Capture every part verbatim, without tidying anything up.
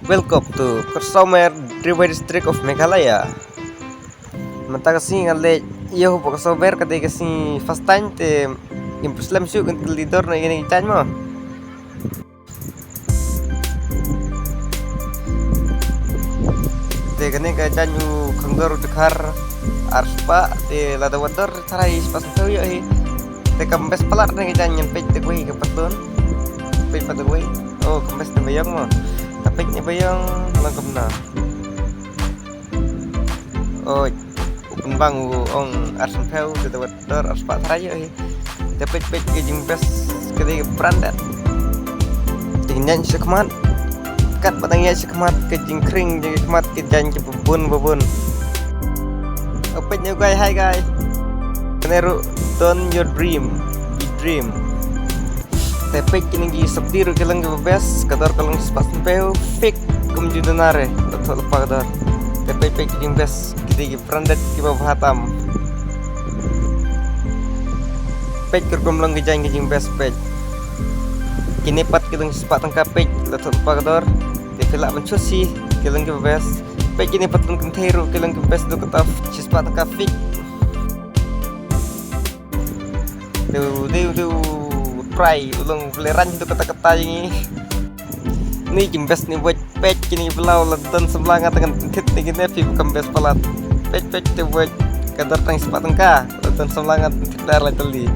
Welcome to Kyrsaw Mer, Ri Bhoi District of Meghalaya. Mynta ka sngi nga leit ïa u Kyrsaw Mer, ka dei ka sngi first time te ngim pyrshah shuh, kan kylli dor na ïa ka jaiñ mo. Te kane ka jaiñ u khang dor u dkhar ar spah, te lada wad dor tharai spah san phew ïoh hi. Te kam best palat na ka jaiñ, ngan peit te kawei ka patlun. Peit pat te kawei. Oh, kam best ne ba ïong mo. Ta peit ne ba ïong lang kumno. Oi, u pynbang u ong ar san phew, te lada wad dor ar spah tharai ïoh hi. Te peit peit ka jingbest ka dei ka branded. Te ngan ïaid shakhmat. Katba dang ïaid shakhmat ka jingkhring jong ki khmat ki jaiñ kiba bun ba bun. Oh, peit ne u guy, hi guy. Kane ruh don your dream, big dream. Te peit kine ki sapti ruh ki long kiba best, ka dor ka long spah san phew, fake kum ju dana re, la thoh lypa ka dor. Te peit peit ki jingbest, ki dei ki branded kiba bha tam. Peit ki rukom long ki jaiñ ki jingbest peit. Kine pat ki long spah tyngka peit, la thoh lypa ka dor. Te phi lah ban choose hi, ki long kiba best. Peit kine pat long kynthei ruh ki long kiba best, dei kata shispah tyngka fake. Dei u, dei u, dei u trai, u long u Blei Raiñ, dei kata kata ïa ngi. Ni jingbest ni wait, peit kine ki blau, la don samla nga te ngan pynthit ne kine, phi ba kam best palat. Peit peit te wait, ka dor tang spah tyngka, la don samla nga pynthit dar la kali.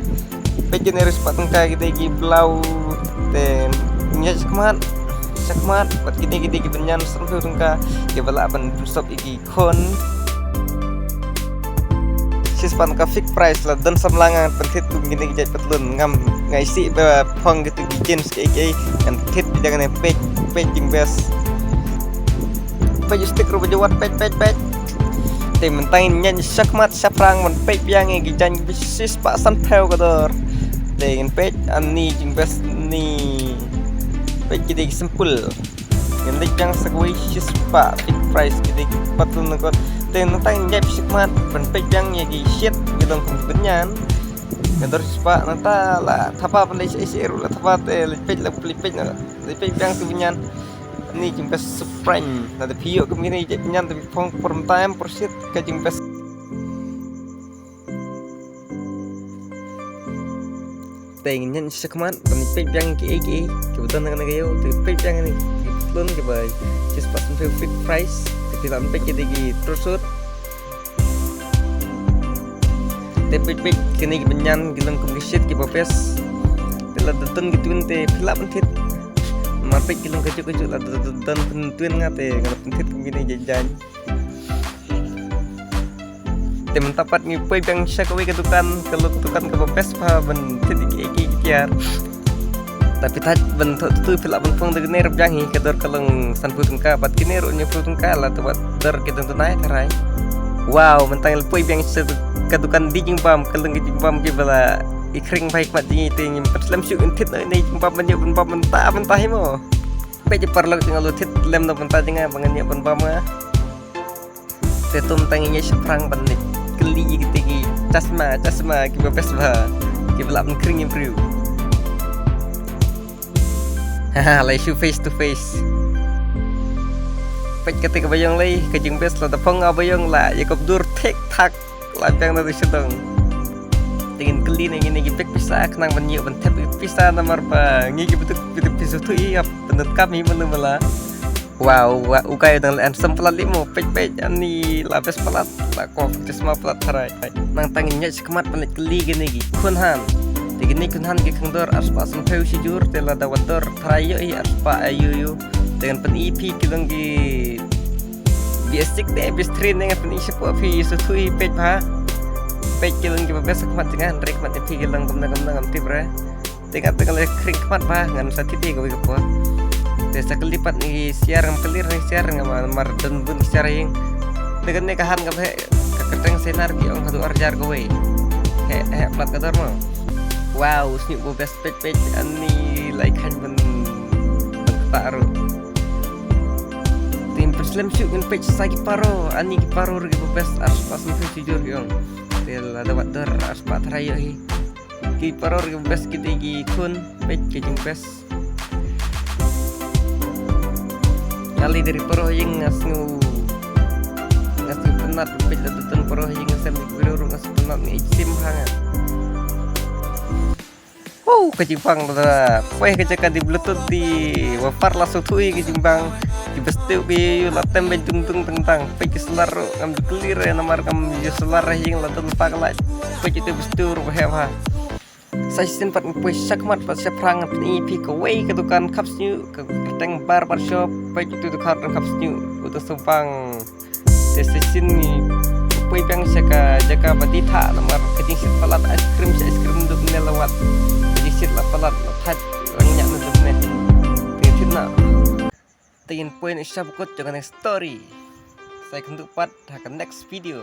Peit kine ruh spah tyngka ki dei ki blau, te ngi ïaid shakhmat, shakhmat, bad kine ki dei ki bynñiaw san phew tyngka, kiba lah ban sop ïa ki khun. Shispah tyngka fixed price, la don samla nga pynthit kum kine ki jait patlun, ngam, nga isih ba phong kito ki jeans kiei kiei, ngan pynthit biang ne, peit, peit jingbest. Peit u stick ruh ba ju wad, peit, peit, peit. Te mynta ngin ïaid shakhmat shaphrang ban peit biang ïa ki jaiñ ba shispah san phew ka dor. Te ngin peit ani jingbest ni. Peit ki dei ki simple. Ngin leit biang sa kawei shispah, fixed price ki dei ki patlun na kot. Te nangta ngin ïaid shakhmat ban peit biang ïa ki shit ki long kum ki bynñiaw. Ka dor shispah, nangta la thapa ban leit sha, sha ruh la thapa te leit peit, la leit peit na, leit peit biang ki bynñiaw. Ni jingbest, surprise. Lada phi ïoh kum kine ki bynñiaw te phi phong por mynta em por shit ka jingbest. Te ngin ïaid shakhmat ban peit biang kiei kiei kiba don ha kane ka ïew, te peit biang kine ki patlun kiba shispah san phew fixed price, te phi lah ban peit ki dei ki tracksuit. Te peit peit kine ki bynñiaw ki long kum ki shit kiba best. Te lada don ki twin te phi lah ban pynthit. Namar peit ki long kajuh kajuh, lada don ki twin nga te nga lah ban pynthit kum kine ki jaiñ. Te mynta pat ngi poi biang sha kawei ka dukan, ka long ka dukan kaba best bha ban thied ïa kiei kiei ki tiar. Te phi thait ban thoh tutu phi lah ban phong da kane ruh biang hi, ka dor ka long sanphew tyngka, bad kine ruh hynñiewphew tyngka, la te bad dor ki dang tynai tharai. Wow, mynta ngi la poi biang sha ka dukan die jingbam, ka long ka jingbam kiba la i khring bha ha khmat jong ngi, te ngim pat slem shuh ban thied noh ine i jingbam ban ïoh ban bam mynta mynta hi mo. Peit ïa paralok, nga la thied lem noh mynta jong nga ba ngan ïoh ban bam nga. Te to mynta ngin ïaid shaphrang ban leit kylli ïa kito ki chasma, chasma kiba best bha, kiba lah ban khring ïa briew. Haha, la ïashu face to face. Peit kata kaba ïong lei, ka jingbest lada phong nga ba ïong la ïakop dur thik thak, la biang na tu sha dong. Te ngin kylli na kine ki bag pisa khnang ban ïoh ban thep ïa ki pisa, namar ba ngi kiba duk, kiba duk pisa tu ïa ban donkam hi mano mala. Wow, wa-, u guy u dang leh handsome palat lei mo, peit peit, ani la best palat, la kwah chasma palat tharai. Nangta ngin ïaid shakhmat ban leit kylli kine ki khun han. Te kine ki khun han ki khang dor arspah sanphew shi jur, te lada wat dor tharai ïoh hi arspah ïoh ïoh. Te ngan pyni ïa phi ki long ki basic ne best three ne, ngan pyni shapoh phi shu thui peit bha. Peit ki long kiba best ha khmat jong nga, hynrei khmat jong phi ki long kumno kumno ngam tip re. Te nga te nga la khring khmat bha, ngan sa thied ïa kawei ka por. Te sa kylli pat ïa ki siar, ngam kylli ïa ki siar, namar don bun ki siar ïing. Te kane ka han kaba heh, ka kyrteng Sainar ki ong haduh ar hajar kawei. Heh, heh palat ka dor mo. Wow, snieh ba best, peit peit, ani lai khan ban, ban kata ruh. Te ngim pynslem shuh, ngin peit sa ki paro, ani ki paro ruh kiba best, arspah sanphew shi jur ki ong. Te lada wat dor arspah tharai ïoh hi. Ki paror ki best ki dei ki khun, peit ki jingbest. Nga leit da ri paror ïing nga sngew, nga sngew pynnat, peit la dei ton paror ïing nga sem ki briew ruh nga sngew pynnat, nga ïeit sim ha nga. Wow, ka jingpang da poi ka jaka dei Bluetooth dei wa par la shu thui ka jingpang. Ki best ki ïa la tem beit dung dung tang tang. Peit ki solar ruh ngam ju clear namar kam ïa solar ha ïing la don pa ka light. Peit ki best ruh heh ha. Sa shisien pat nga poi shakhmat pat shaphrang, nga pyni ïa phi kawei ka dukan khapsniew, ka kyrteng Barber Shop. Peit utu u dukan khapsniew, utu u sngewbang. Te sa shisien ngi poi biang sha ka jaka ba dei thah namar ka jingshit palat ice cream sha ice cream duk ne la wad. Ka jingshit la palat la thait, la ngiah na duk ne. Te tip na. Te ngin poi na sha ba kut jong ka next story. Sa ïakynduh pat ha ka next video.